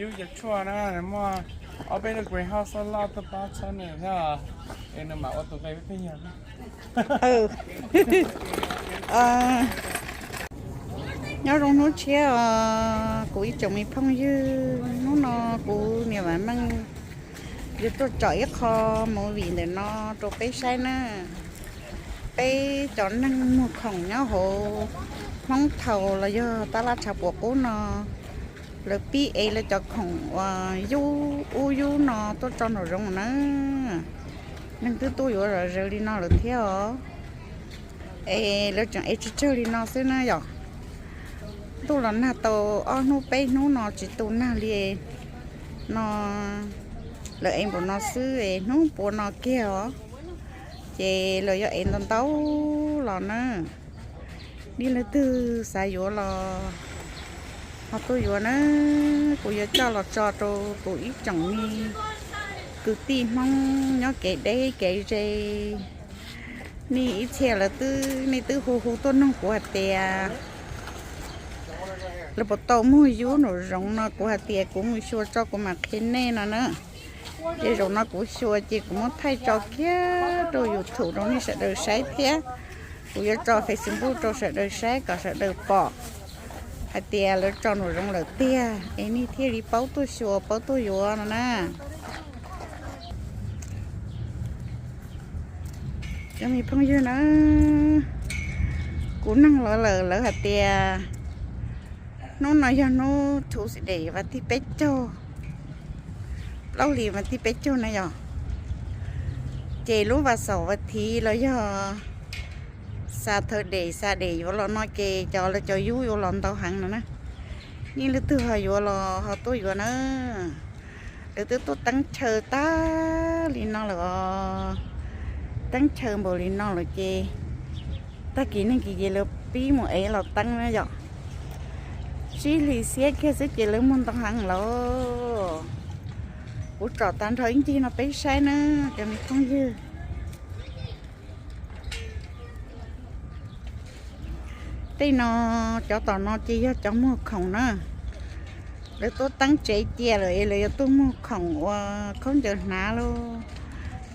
Yub cov tshuaj na, muaj ob peb lub kues hauj xab loj tuaj pab tshawb nws thiab, es nws mam ua tus nqe peb peb yawg. Nyob zoo hnub tshiab os kuv ib tsoom me phooj ywg, hnub no kuv niam Vam Meej yuav tuaj tsom ib qho movie ntawm no rau peb saib na. Peb cov neeg muag khoom nyob hauv Hmoob Thaus los yog tab laj tshav puam qub no, lawv pib ev lawv cov khoom uas yub ub yub no tuaj tso nraum zoov na. Neeg twb tuaj yuav zom zaws li no lawm thiab os. Es lawv tseem ev tsawg tsawg li no xwb na yom. Ntuj los nag tau ob hnub peb hnub no tsis tu nag li no, lawv ev npaum no xwb es hnub puav no kiag os. Ces lawv yuav ev ntau ntau los na. Nej leej twg xav yuav los ho tuaj yuav na, kuv yuav coj los tso rau kuv ib tsoom me kwv tij Hmoob nyob kev deb kev ze. Nej ib txhia lawv twb, nej twb hu hu tuaj nug kuv hais tias lawv puas tau muag yub nraum zoov no, kuv hais tias kuv mus xyuas tso kuv mam qhia nej no na. Ces zaum no kuv xyuas ces kuv muab thaij tso kiag rau YouTube rau nej sawv daws saib thiab. Kuv yuav tso Facebook rau sawv daws saib kom sawv daws pom hais tias lawv tso nraum zoov lawm tiag es nej thiaj li paub tuaj xyuas paub tuaj yuav no na. Cov me phooj ywg na, kuv nug lawv lawm, lawv hais tias hnub no yog hnub Tuesday vas thib peb caug, plaub hlis vas thib peb caug na yom. Ces lub vas xaum vas thiv los yog Saturday, Sunday yuav los no ces cov lawv cov yub yuav los ntau heev no na. Nej leej twg ho yuav los ho tuaj yuav na. Lawv twb tuaj teeb chaw tag li no lawm os. Teeb chaw npaum li no lawm ces tag kis neeg kis ces lawv pib mus ev los teeb na yom. Tsib hlis xiab kiag xwb ces lawv muag ntau heev lawm. Kuv tsom tag nrho ib ncig no peb saib na, cov me phooj ywg. Tej no, cov tom no ces yog cov muag khoom na. Lawv tuaj teeb tsev cia lawm es lawv yuav tuaj muag khoom ua khaub ncaws hnav lauj.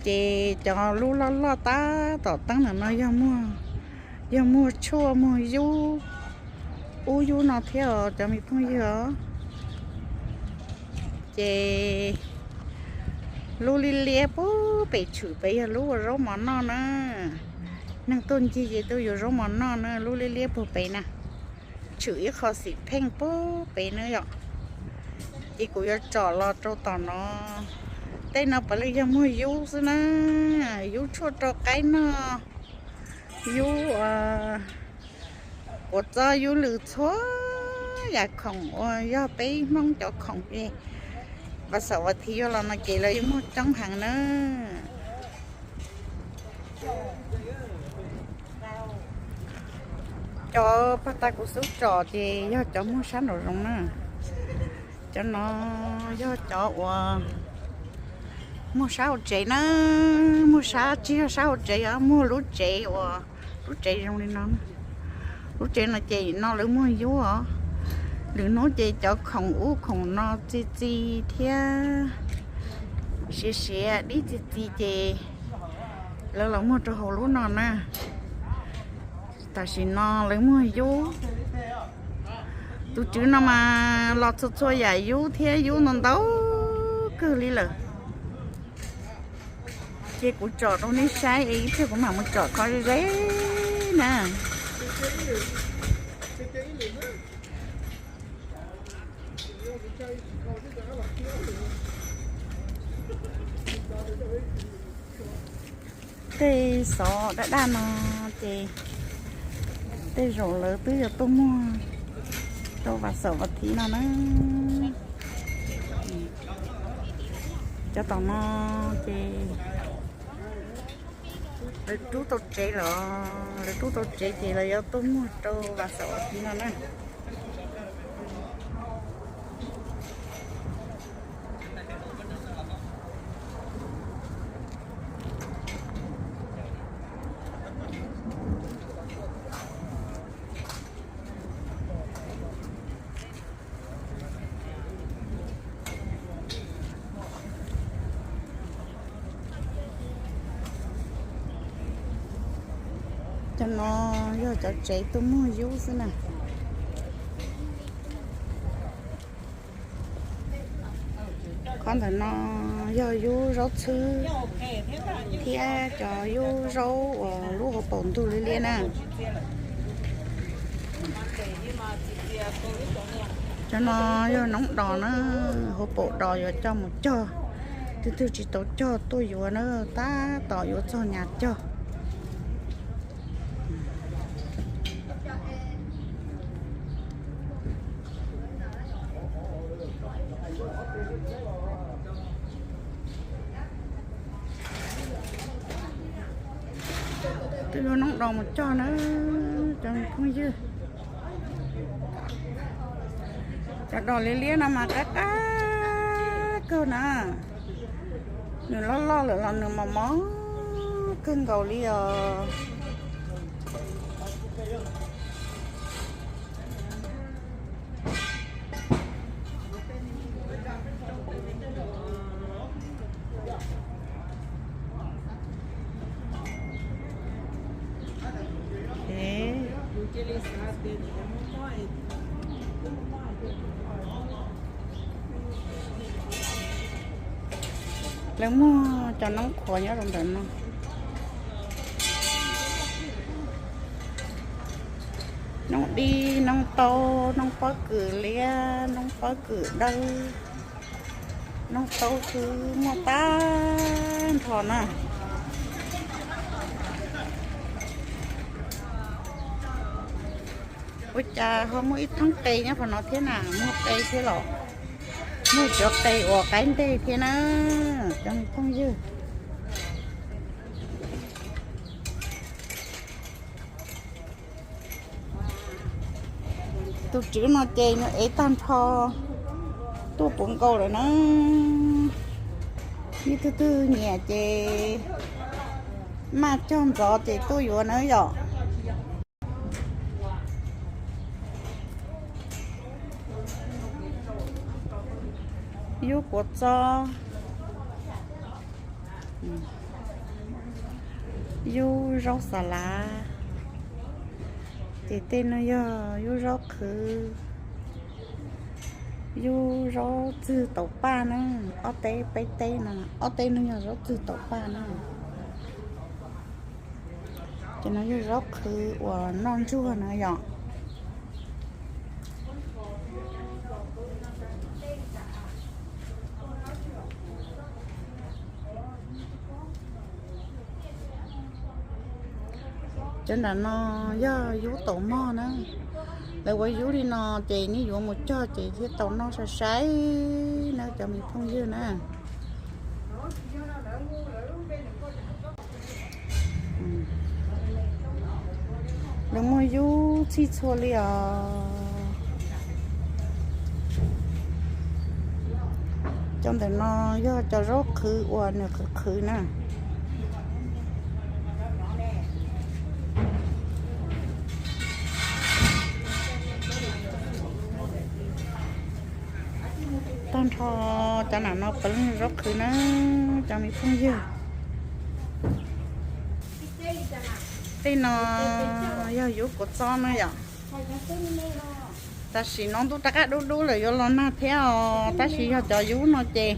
Ces cov lub loj loj tab tom teeb ntawm no yog muag, yog muag tshuaj muag yub, ub yub no thiab os cov me phooj ywg os. Ces lub liab liab puag pem tshwm pem yog lub ua zaub mov noj na. Neeg tuaj ncig ces tuaj yuav zaub mov noj na, lub liab liab puag pem na. Tshwm ib qho xim pheej puag pem na yom. Ces kuv yuav tsom los rau tom no. Tej no puav leej yog muag yub xwb na. Yub tshuaj rau qaib noj, yub quav txob, yub lwm, txhua yam khoom uas yog peb Hmoob cov khoom es vas xaum vas thiv yuav los no ces lawv yuav muag coob heev na. Cov pag tas kuv xub tsom ces yog cov muag sab nraum zoov na. Cov no yog cov uas muag sab hauv tsev na, muag sab, tsis yog sab hauv tsev, yog muag lub tsev uas, lub tsev zoo li no. Lub tsev no ces no lawv muag yub os. Lwm hnub ces cov khoom ub khoom no txi txiv thiab siav siav dib txi txiv ces lawv los muag rau hauv lub no na. Tam sim no lawv muag yub. Tus tswv no mas los txhua txhua yam yub thiab yub ntau ntau kawg li lawm. Ces kuv tsom rau nej saib es ib pliag kuv mam mus tsom qhov ze ze na. Tej xov daj daj no ces tej zaum lawv twb yuav tuaj muag rau vas xaum vas thiv no na. Cov tom no ces lawv rub tau tsev lawm, lawv rub tau tsev ces lawv yuav tuaj muag rau vas xaum vas thiv no na. No yog cov tsev tuaj muag yub xwb na. Qhov ntawm no yog yub zaub txhwb thiab cov yub zaub uas lub hauv paus ntug liab liab na. Cov no yog noob dos na, hauv paus dos yuav coj mus cog. Twg twg tsis tau cog tuaj yuav na, tab tom yuav txog nyas cog. Twb yuav noob dos mus cog na, cov phooj ywg. Cov dos liab liab no mas qab qab kawg na. Nws loj loj lawm los nws mos mos kawg nkaus li os. Lawv muag cov noob qhuav nyob rau ntawm no. Noob dib, noob taub, noob pob kws liab, noob pob kws dawb, noob taub xwb muaj tag nrho na. Ua cas ho muaj ib thoob qe nyob qhov no thiab na, muag qe thiab los muag cov qe uas qaib nteg thiab na, cov phooj ywg. Tus tswv no ces nws ev tag nrho tuaj puv nkaus lawm na. Ib tug twg nyiam ces maj cog ntxov ces tuaj yuav na yom. Yub kuav txob, yub zaub xas lav, ces tej no yog yub zaub qhwv, yub zaub txwg taum paj na, ob teb peb teb no, ob teb no yog zaub txwg taum paj na. Ces no yog zaub qhwv uas noj ntsuag na yom. Cov nram no yog yub taum mog na. Lawv ua yub li no ces nej yuav mus cog ces thiaj tau noj sai sai na cov me phooj ywg na. Lawv muag yub txhij txhua li os. Cov ntawm no yog cov zaub qhwv uas nws qhwv qhwv na. Tag nrho cov nram no puav leej zaub qhwv na, cov me phooj ywg. Tej no yog yub kuav txob na yom. Tam sim no ntuj rov qab dub dub lawm yuav los nag thiab os, tab sis yog cov yub no ces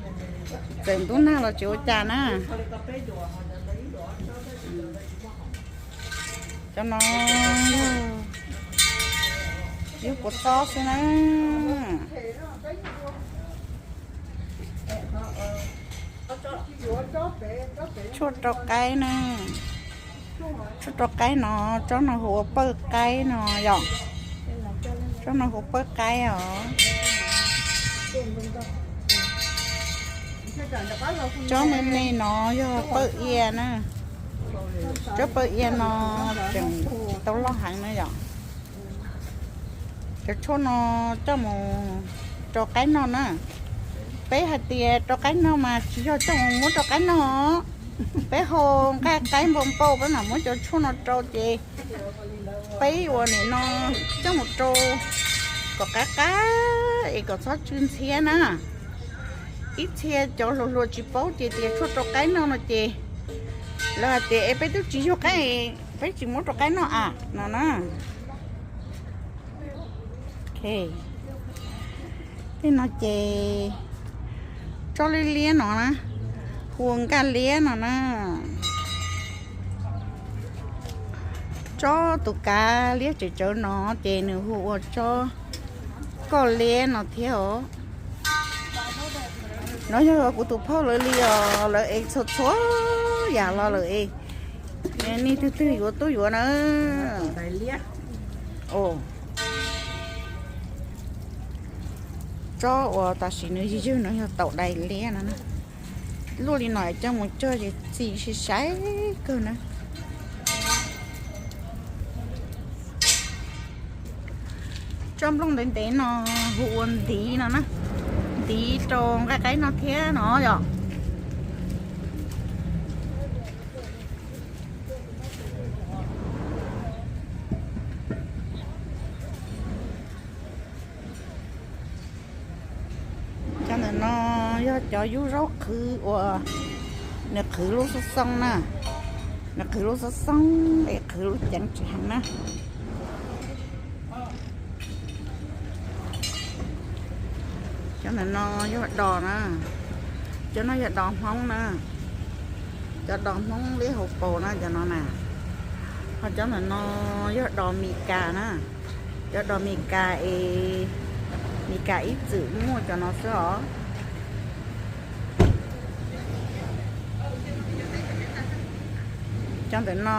txawm ntuj nag los tsis ua cas na. Cov no yog yub kuav txob xwb na. Tshuaj rau qaib na. Tshuaj rau qaib no, tsob no hu ua pawj qaib no yom. Tsob no hu pawj qaib os. Tsob me me no yog pawj ia na. Tsob pawj ia no tseem tau loj heev na yom. Cov tshuaj no coj mus rau qaib noj na. Peb hais tias rau qaib noj mas tsis yog coj mus muab rau qaib noj. Peb hau nqaij qaib npau npau peb mam muab cov tshuaj no rau ces peb ua nim no coj mus rau kom qab qab es kom txhob tsw ntxhiab na. Ib txhia cov hluas hluas tsis paub ces tias tshuaj rau qaib noj no ces lawv hais tias es peb twb tsis yug qaib, Peb tsis muab rau qaib noj a no na. Tej no ces tsob liab liab no na, hu ua nkaj liab no na. Tsob tus kav liab tsawv tsawv no ces nws hu ua tsob koj liab no thiab os. No yog kuv tus phauj lawv li os, lawv ev txhua txhua yam los lawm es nej twg twg yuav tuaj yuav na. Tsob uas tam sim nws yws yws no yog taum dais liab no. Luaj li no coj mus cog ces txi sai sai kawg na. Tsob nplooj ntev ntev no hu ua ntiv no na, ntiv rau nqaij qaib no thiab no yom. Cov ntawm no yog cov yub zaub qhwv uas nws qhwv lub xoob xoob na, nws qhwv lub xoob xoob es qhwv lub ceev tsis heev na. Cov ntawm no yog dos na, cov no yog dos Hmoob na, cov dos Hmoob liab hauv paus na cov no na. Ho cov ntawm no yog dos Mes Kas na, cov dos Mes Kas es Mes Kas ib txwm muaj cov no xwb os. Cov ntawm no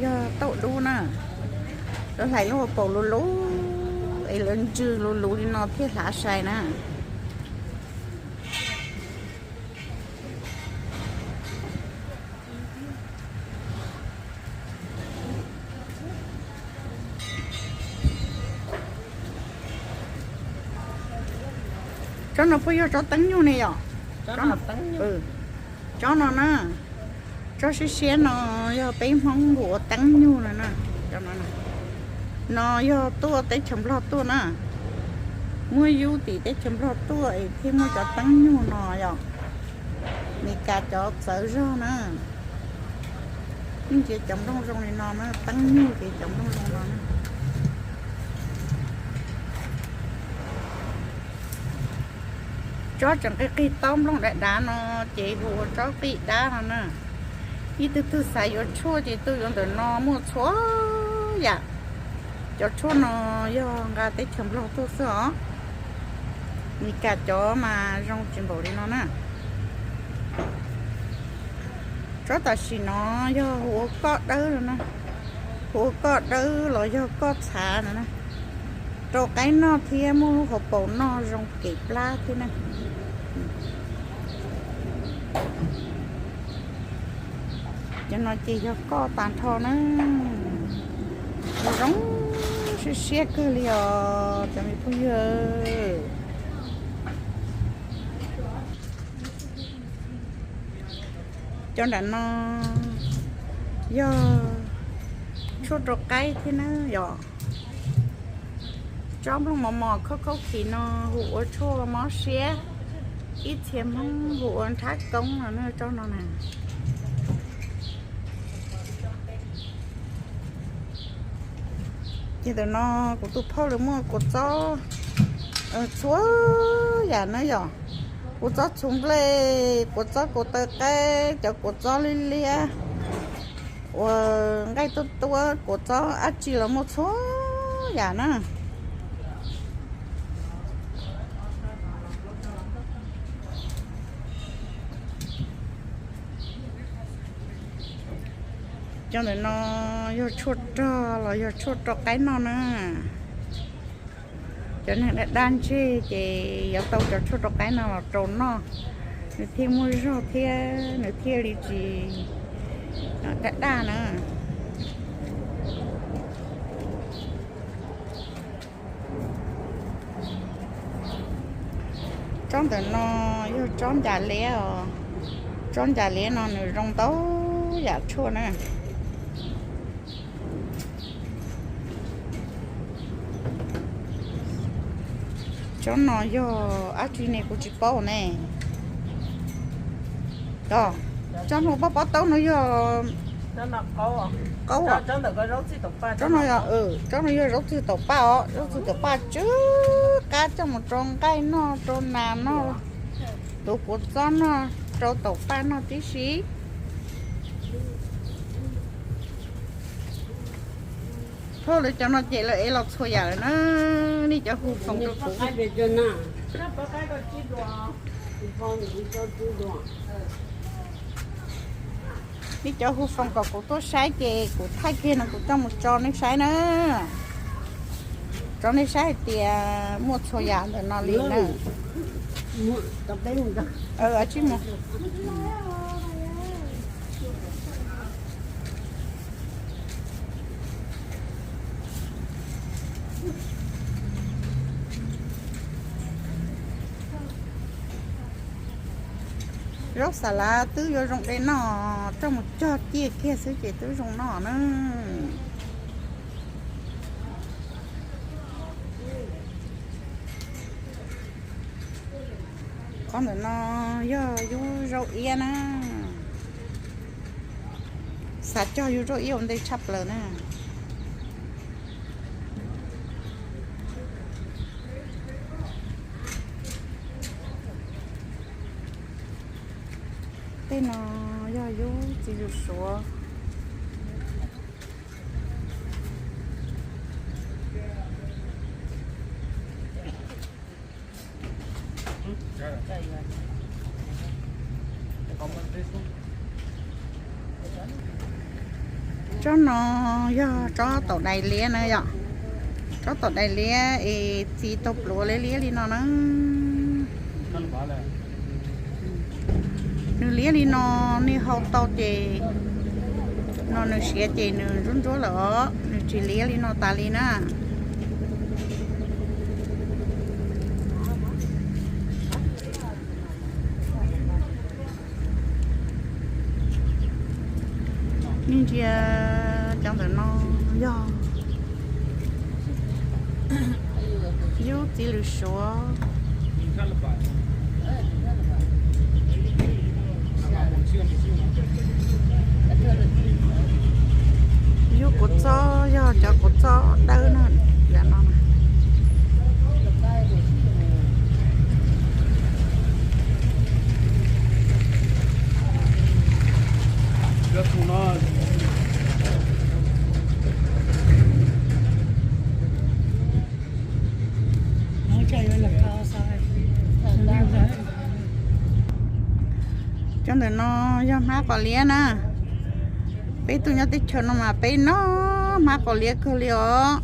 yog tauj dub na, lawv hlais lub hauv paus luv luv es lawv ntsws luv luv li no thiaj hlav sai na. Tsob no puas yog tsob teeb nyuj ne yom? Tsob no na, tsob siab siab no yog peb Hmoob hu ua teeb nyuj no na. No yog tuaj teb chaws Nplog tuaj na, muab yub tim teb chaws Nplog tuaj es thiaj muaj cov teeb nyuj no yom. Mes Kas cov txawv zog na, yeej tsis cov nplooj zoo li no na, teeb nyuj ces cov nplooj zoo no na. Tsob tseem qig qig taub nplooj dav dav no ces hu ua tsob qij dab no na. Ib tug twg xav yuav tshuaj ces tuaj yuav ntawm no muaj txhua yam. Cov tshuaj no yog nqa teb chaws Nplog tuaj xwb os. Mes Kas cov mas zoo tsis npaum li no na. Tsob tam sim no yog hu ua koj dawb no na, hu ua koj dawb los yog koj txhav no na. Rau qaib noj thiab muaj lub hauv paus noj zoo kev plab thiab na. Cov no ces yog koj tag nrho na. Zoo zoo siab siab kawg li os cov me phooj ywg. Cov nram no yog tshuaj rau qaib thiab na yom. Tsob nplooj mos mos khaub khaub khis no hu ua tshuaj mob siab, ib txhia Hmoob hu ua nrhab koob no na tsob no na. Ces ntawm no kuv tus phauj lawv muaj kua txob txhua yam na yom, kua txob txhuv nplej, kua txob kua taw qaib, cov kua txob liab liab, ua nqaij tuab tuab, kua txob dab tsi los muaj txhua yam na. Cov ntawm no yog tshuaj rog los yog tshuaj rau qaib noj na. Cov neeg daj daj ntseg ces yuav tau cov tshuaj rau qaib no los rau noj, nws thiaj muaj zog thiab nws thiaj li tsis daj daj na. Tsob ntawm no yog tsob ncas liab os. Tsob ncas liab no nws zoo ntau yam tshuaj na. Tsob no yog dab tsi ne kuv tsis paub ne. Tsob no pob pob taub no yog Qaub, tsob no yog zaub txwg taum paj os, zaub txwg taum paj tsw qab coj mus rau nqaij noj rau nas noj, tuav kuv txob noj, rau taum paj noj tib si. Thauj lawv cov no ces lawv ev los txhua yam lawm na. Nej cov hu foom rau kuv, nej cov hu foom kom kuv tuaj saib ces kuv thaij kiag no kuv coj mus tso nej saib na. Tso nej saib hais tias muaj txhua yam ntawm no li na. Tsij mus. Zaub xas lav twb yuav zoo de noj, coj mus cog ciaj kiag xwb ces twb zoo noj na. Qhov ntawm no yog yub zaub iab na. Xav cog yub zaub iab ua ntej tshaj plaws na. Tej no yog yub txiv lws suav. Tsob no yog tsob taum dais liab na yom. Tsob taum dais liab es txiv tau pluav liab liab li no na. Nws liab li no, nej hau tau ces no nws siav ces nws ntsuab ntsuab lawm os, nws tsis liab li no tas li na. Nej ntsia cov ntawm no yog yub txiv lws suav. Yub kua txob yog cov kua txob dawb no, yam no. Cov ntawm no yog hmab qos liab na. Peb tuaj nyob teb chaws no mas peb noj hmab qos liab kawg li os.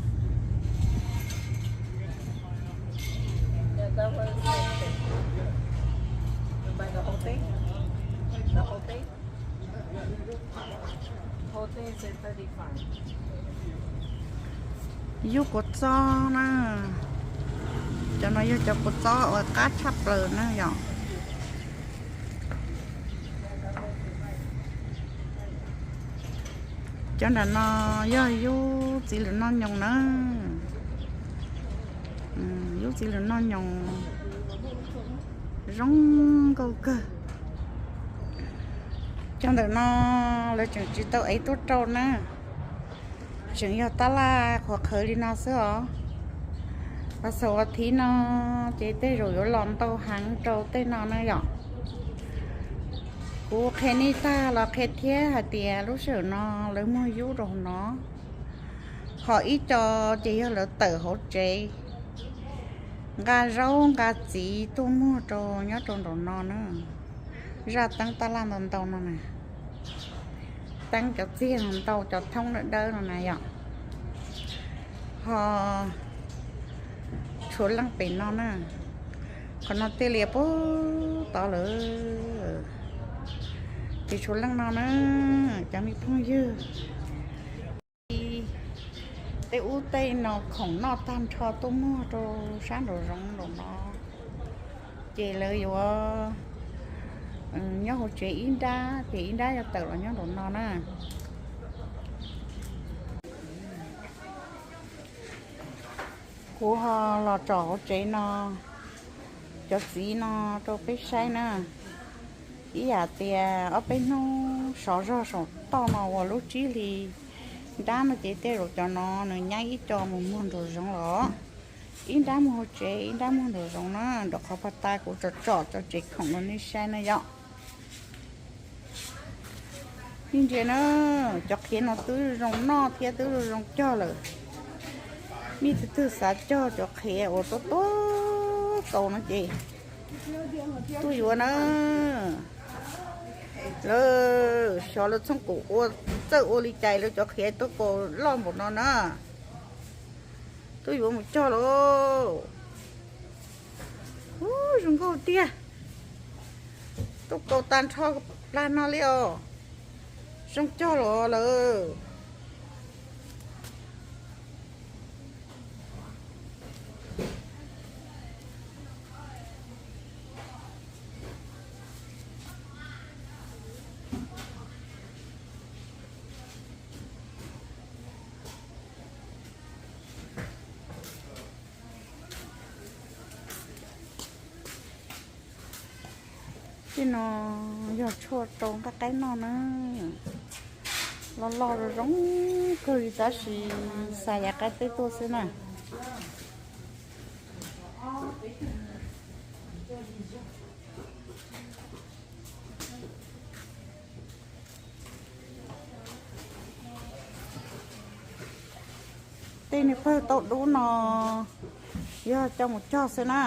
Yub kua txob na. Cov no yog cov kua txob uas qab tshaj plaws na yom. Cov nram no yog yub txiv lws noj nyoos na. Yub txiv lws noj nyoos zoo nkauj kawg. Cov ntawm no lawv tseem tsis tau ev tuaj rau na. Tseem yog tab laj qhuav qhawv li no xwb os. Los xaum as thiv no ces tej zaum yuav los ntau heev rau tej no na yom. Kuv qhia nej tag los qhia thiab hais tias lub sij hawm no lawv muag yub rau hauv no. Ho ib co ces yog lawv tawm hauv tsev nqa zaub nqa txiv tuaj muag rau nyob rau nraum no na. Zaj teeb tab laj ntau ntau no na. Teeb cov txiag no ntau cov thoob dawb dawb no na yom. Ho tshuav leej pem no na. Qhov no tej lias puag tod lawm. Ces tshuav leej no na, cov me phooj ywg. Tej ub tej no khoom noj tag nrho tuaj muag rau sab nraum zoov nraum no. Ces lawv yuav nyob hauv tsev ib nrab ces ib nrab yuav tawm los nyob nraum no na. Kuv ho los tsom hauv tsev no, cov txiv no rau peb saib na. Ib yam tias ob peb hnub sov zog saum toj no uas lub tsib hlis nrab no ces tej zaum cov no nws nyab ib co mus muag nraum zoov los, ib nrab muag hauv tsev ib nrab muag nraum zoov na, nraum qhov pag tas kuv tsom tsom tso tsev khoom rau nej saib na yom. Nej ntsia na, cov qhiav no twb zoo noj thiab twb zoo cog lawm. Nej tus twg xav cog cov qhiav uas tuab tuab kaus no ces tuaj yuav na. Lawv xyov lawv txhob kum ua, txawj ua li cas lawv cov qhiav tuab kaus loj npaum no na. Tuaj yuav mus cog lauj. Ub, zoo nkauj tiag. Tuab kaus tag nrho plag no li os. Zoo cog los lawm. Tej no yog tshuaj rau nqaij qaib noj na. Loj loj zoo zoo kawg li tab sis xa yav qab teb tuaj xwb na. Tej niag pawg tauj dub no yog coj mus cog xwb na.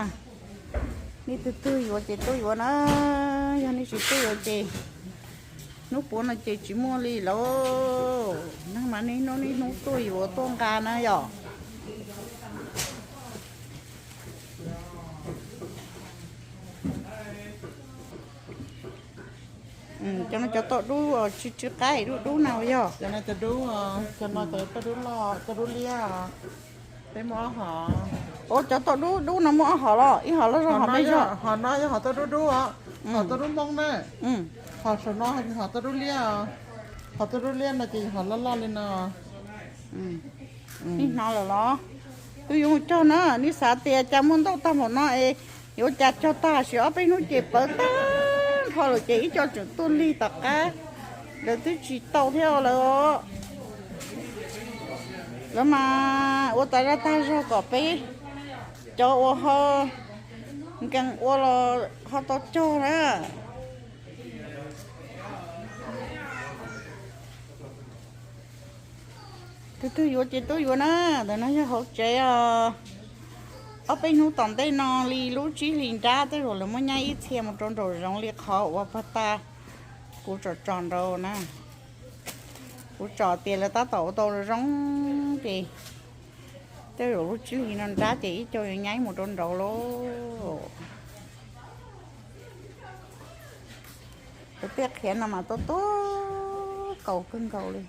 Nej tus twg yuav ces tuaj yuav na, yog nej tsis tuaj yuav ces hnub puav no ces tsis muaj li lauj. Neeg mas niaj hnub niaj hnub tuaj yuav tuaj nqa na yom. Cov no cov tauj dub tsw tsw qaib dub dub na yog. Cov no cov dub, cov no cov tauj dub loj, tauj dub liab. Peb muaj ob hom. Ua cov tauj dub dub no muaj ob hom los ib hom loj zog hom me zog. Hom no yog hom tauj dub dub os, hom tauj dub Hmoob na. Hom saum no hom tauj dub liab os. Hom tauj dub liab no ces hom loj loj li no. Nej hnov lawm los? Twb yuav mus cog na, nej xav tias cas muaj ntau tag npaum no es yuav cas cog tag, sim ob peb hnub ces pawv tag nrho lawm ces ib co tseem tuaj lig tom qab, lawv twb tsis tau thiab lawm. Lawv mas ua tas zaj tag zog kom peb cov uas ho nkees ua los ho tau cog na. Tus twg yuav ces tuaj yuav na, ntawm no yog hauv tsev os. Ob peb hnub tom ntej no li lub tsib hlis nrab tej zaum lawv muab nyab ib txhia mus rau nraum zoov li qhov uas pag tas kuv tsom tsom nraud na. Kuv tsom tias lawv tab tom ua tau zoo ces tej zaum lub tsib hlis no nrab ces ib co yuav nyab mus rau nraud lauj. Tus tej qhiav no mas tuaj tuaj kaus kawg nkaus li.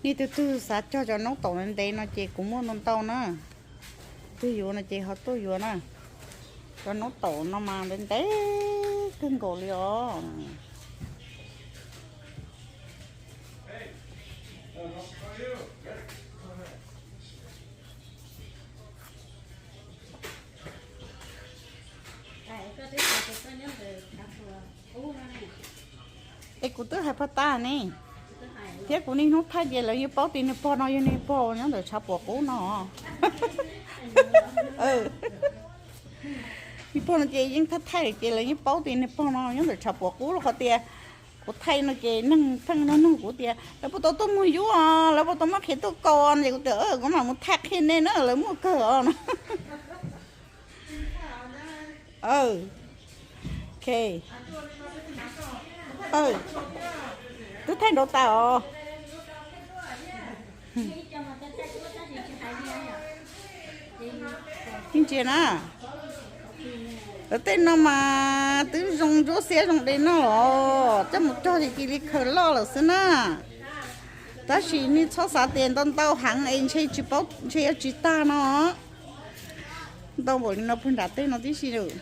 Nej tus twg xav cog cov noob taum ntev ntev no ces kuv muaj ntau ntau na. Twg yuav no ces ho tuaj yuav na. Cov noob taum no mas ntev ntev kawg nkaus li os. Es kuv twb hais pag tas ne, thiab kuv niaj hnub thaij ces lawv yeej paub tias niag pog no yog niag pog nyob ntawm tshav puam qub no. Niag pog no ces yeej thaij thaij ces lawv yeej paub tias niag pog no nyob ntawm tshav puam qub los qhov tias kuv thaij no ces neeg pheej nug nug kuv tias lawv puas tau tuaj muag yub os, lawv puas tau muab qhiav tuaj kaus os, ces kuv tias kuv mam mus thaij qhia nej na, lawv muaj kawg os no. Ok. Twb thaij nraud tas os. Ib ntsia na, lawv tej no mas twb zoo ntsuab xiab zoo de noj los coj mus cog ces cia li khaws loj lawm xwb na. Tab sis nej txhob xav tias ntau ntau heev es ntshe tsis paub, ntshe yuav tsis tag no. Ntau npaum li no puag nram tej no tib si lawm.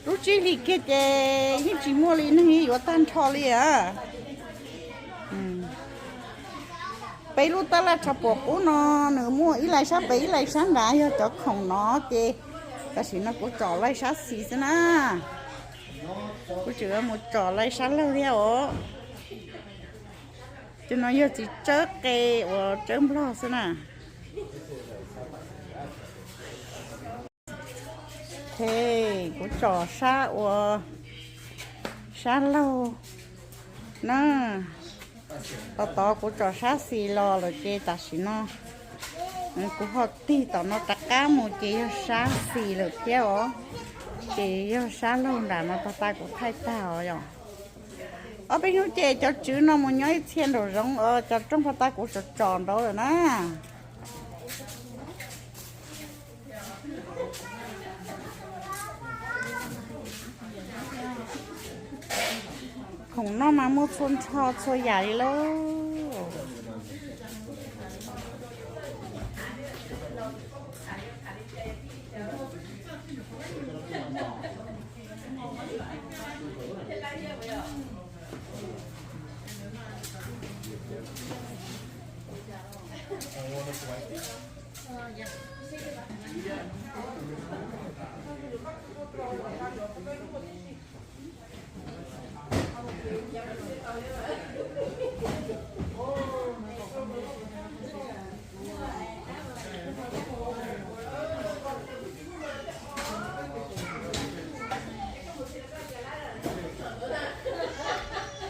Lub tsib hlis kiag ces yeej tsis muaj li, neeg yeej yuav tag nrho li a. Peb lub tab laj tshav puam qub no nws muaj ib laij sab pem ib laij sab nrad, yog cov khoom no ces tam sim no kuv tsom laij sab xis xwb na. Kuv tseem yuav mus tsom laij sab laug thiab os. Ces no yog txiv tsawb qe uas tsawb nplog xwb na. Kuv tsom sab ua sab laug na. Tos tod kuv tsom sab xis los lawm ces tam sim no kuv ho tig tom no rov qab mus ces yog sab xis lawm thiab os. Ces yog sab laug nram no tag tag kuv thaij tag os yom. Ob peb hnub ces cov tswv no mus nyob ib txhia nraum zoov os, cov rooj pov tag kuv tsom tsom nraud lawm na. Khoom noj mas muaj txhua nrho txhua yam li lauj.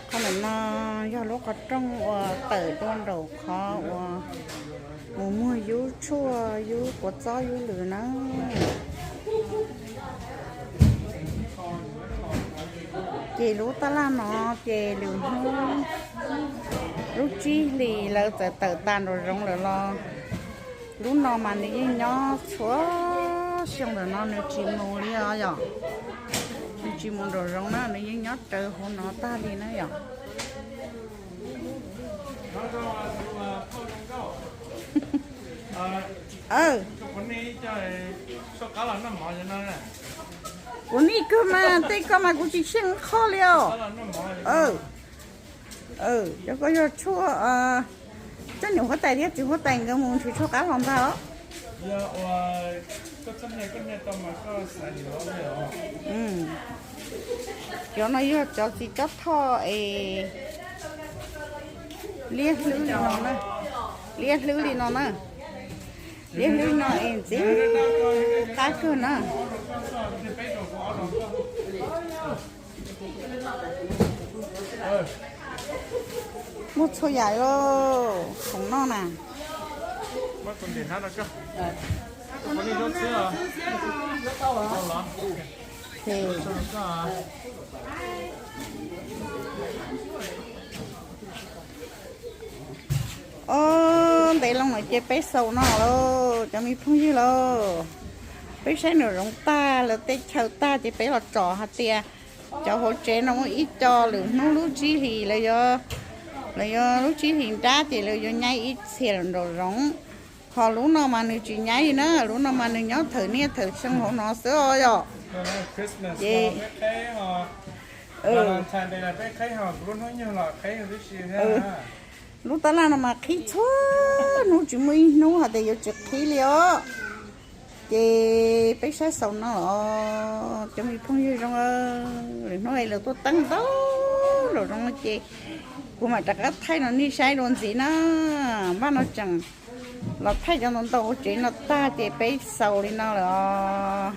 Qhov ntawm no yog lub qhov rooj uas tawm dua nraum qhov uas mus muag yub tshuaj yub kua txob yub lwm na. Ces lub tab laj no ces lwm hnub lub tsib hlis lawv txawm tawm tas nraum zoov lawm los lub no mas nws yeej nyob txhua xyoo ntawm no nws tsis mus li os yom. Nws tsis mus nraum zoov na, nws yeej nyob rawv hauv no tag li na yom. Kuv nij kawg mas tej ko mas kuv tsis xyeej qhov li os. Cov ko yog tshuaj, coj niam huab tais thiab txiv huab tais nkawd mus nrhiav tshuaj qab hlo ntag os. Cov no yog cov txiv cob thoj es liab hlwb li no na, liab hlwb li no na, liab hlwb no es ntxiv qab kawg na. Muaj txhua yam lauj, khoom noj na. Ob, ntev loo lawm ces peb xaus no lauj cov me phooj ywg lauj. Peb saib nraum zoov tag lawv tej chaw tag ces peb los tsom hais tias cov hauv tsev no muaj ib co lwm hnub lub tsib hlis lawv yuav, lawv yuav lub tsib hlis nrab ces lawv yuav nyaib ib txhia lawm nraum zoov. Ho lub no mas nws tsis nyaib li na, lub no mas nws nyob thawm niaj thawm xyoo hauv no xwb os yom. Ces lub tab laj no mas qhib txhua hnub, tsis muaj ib hnub hais tias yuav tsis qhib li os. Ces peb saib xaus no los cov me phooj ywg zoo, lwm hnub es lawv tuaj teeb ntau lawm zoo no ces kuv mam rov qab thaij rau nej saib dua ntxiv na. Npaj no tseem los thaij cov ntau ntau ua tsev no tag ces peb xaus li no lawm os.